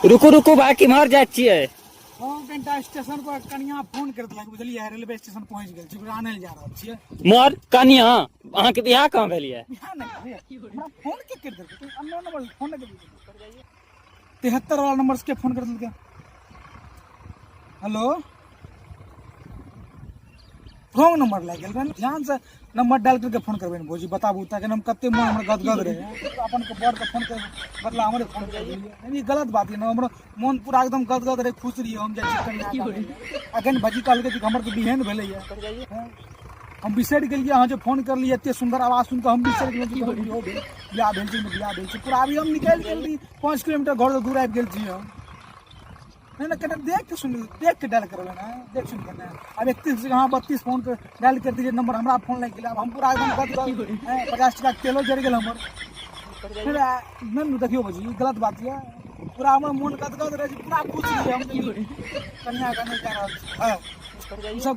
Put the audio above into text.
रुकू रुकू भाई, किम्हर जाइ छियै? हम कनिटा स्टेशन पर कनिया फोन कर देलक, बुझलियै? रेलवे स्टेशन पहुंच गेल छी, ओकरा आनै लए जा रहल छियै। मोर कनिया, अहाँके बियाह कहाँ भेल यऽ? बिहार नहि भेल। हमरा फोन के कर देलकै? अननोन नंबर फोन नहि कर, 73 वाला नंबर से के फोन कर देलकै? हेलो, रॉन्ग नंबर लागि गेल रहै। ध्यान से नंबर डायल करके फोन करबै ने भौजी, बताबू। तखन हम कते मोन हमर गदगद रहै। अपन के बड़ के फोन कर बदला हमरे फोन कर देलियै। नहीं, ई गलत बात यऽ ने। हमरो मोन पूरा एकदम गदगद रहै, खुश रहियै। हम जाइ छी कनिया के आनै लए। अखन भौजी कहलकै कि हमर तऽ बिहेन भेलैया। हँ, हम बिसरि गेलियै। अहाँ जे फोन करलियै, एते सुन्दर आवाज सुनि कऽ हम बिसरि गेलियै कि हमर बियाह भेल, बियाह भेल छै, बियाह भेल छै। पूरा अभी हम निकलि गेल रही, 5 किलोमीटर घरसँ दूर आबि गेल छी हम। नहीं ना, कने देख के सुन, देख के डायल करबै ने, देख सुन के ने। आब 31 अहाँ 32 फोन के डायल कर दीजिए नंबर, हमरा फोन लागि गेल। आब हम पूरा एकदम गद गद, 50 टका के तेलो जरि गेल हमर। फिर नहीं ने, देखियौ भौजी, ई गलत बात यऽ। पूरा हमर मोन गदगद रहै छै, पूरा खुश रहियै हम। कनिया के जा रहल छी। हँ, ई सब।